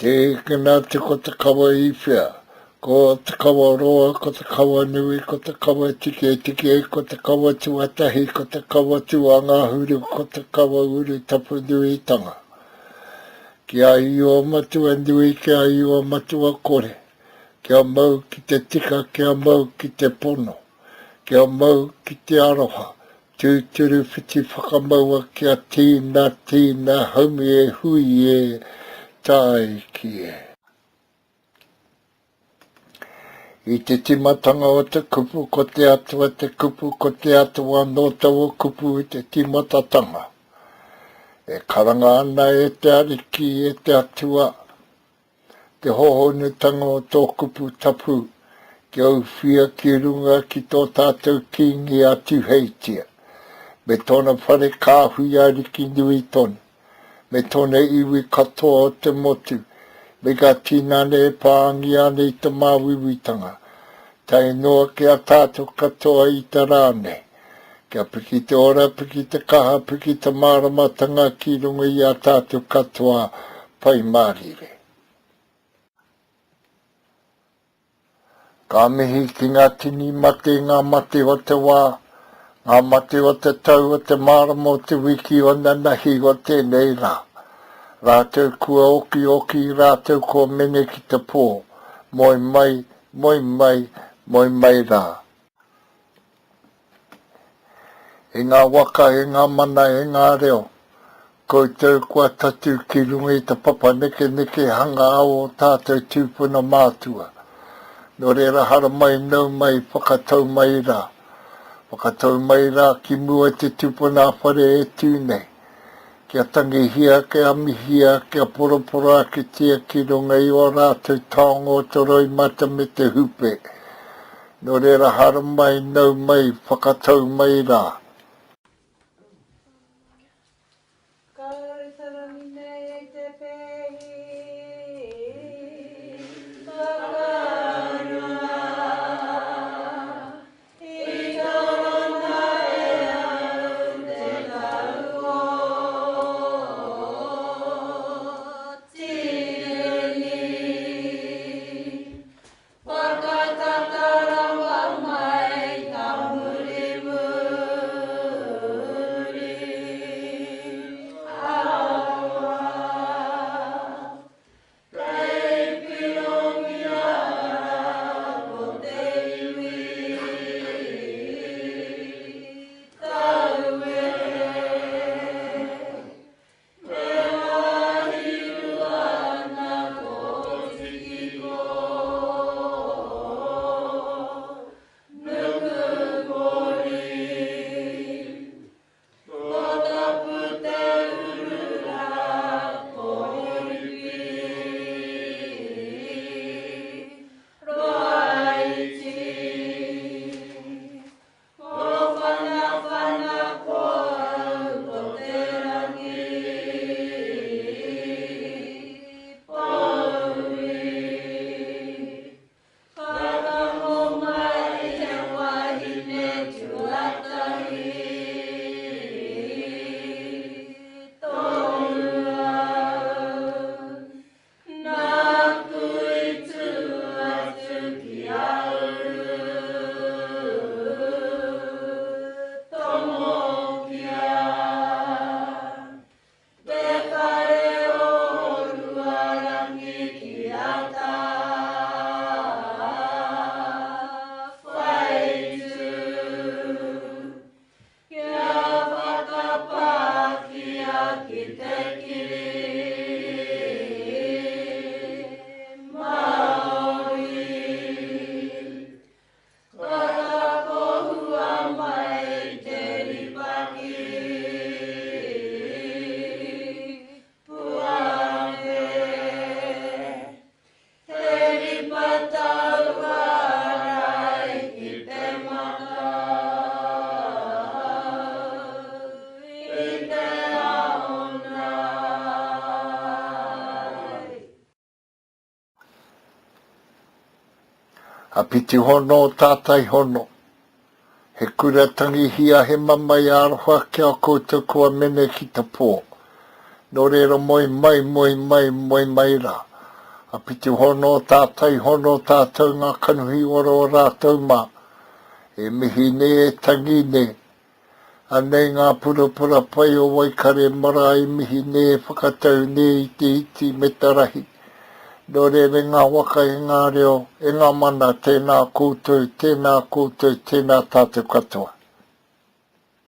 Tīkina atu ko te kawa i whea? Ko te kawa roa, ko te kawa nui, ko te kawa tiketike, ko te kawa tuatahi, ko te kawa tuangahuru, ko te kawa urutapunuitanga. Ki a Io Matua Nui, ki a Io Matua Kore, kia mau ki te tika, kia mau ki te pono, kia mau ki te aroha, Tūturu whiti whakamaua kia tīna, tīna, haumi e hui e, tāiki e. I te timatanga o te kupu, ko te Atua te kupu, ko te Atua anō taua kupu i te timatatanga. E karanga ana e te Ariki, e te Atua, Te hōhonutanga o tō kupu tapu kia uwhia ki runga ki tō tātou Kīngi a Tūheitia, me tōna whare kāhui ariki nui tonu, me tōna iwi katoa o te motu, me ngā tinana e pāngia ana i te māuiuitanga, tae noa ki a tātou katoa i te rā nei. Kia piki te ora, piki te kaha, piki te māramatanga ki runga i a tātou katoa, Pai Mārire. Ka mihi ki ngā tini mate, ngā mate o te wā, ngā mate o te tau, o te marama, o te wiki, o nanahi, o tēnei rā. Rātou kua okioki, rātou kua mene ki te pō. Moe mai, moe mai, moe mai rā. E ngā waka, e ngā mana, e ngā reo, koutou kua tatū ki runga i te papa nekenekehanga a ō tātou tūpuna mātua. Nō reira haramai, nau mai, whakatau mai rā. Whakatau mai rā ki mua i te tupuna whare e tū nei. Kia tangihia, kia mihia, kia poroporoakitia ki runga i ō rātou taonga o te roimata me te hupe. Nō reira haramai, nau mai, whakatau mai rā. Ka tarangi nei e te pēhi whakarunga I torona e au te tau o Tireni. Whakatata rawa mai ka murimuri aroha. Kei pirongia ra ko te iwi tauwehe. E wāhi rua ana ko Tikiko, Nukupori. Ko Tapu te uru rā, ko Horipi, Roaiti. Ko Whanawhana ko au ko te rangi pouri. Whakarongo mai te wahine tuatahi tonu au. Nāku i tū atu ki a Uru, tomokia te whare o Ruarangi ki a Tāwhaitu. Kia whakapākia ki te kiri Māori. Ka takohua mai te ripa ki Puambe. He ripa tauārai ki te matau i te ao nei. A Pitihono o Tātai Hono, He kura tangihia he mamae aroha ki a koutou kua mene ki te pō. Nō reira moe mai, moe mai, moe mai rā. Ka pitu hono tātai hono tātou ngā kanohi ora o rātou mā. E mihi nei, e tangi nei. Anei ngā purapura pai o Waikare marae e mihi nei, e whakatau nei i te iti me te rahi. Nō reira e ngā waka, e ngā reo, e ngā mana, tēnā koutou, tēnā koutou, tēnā tātou katoa.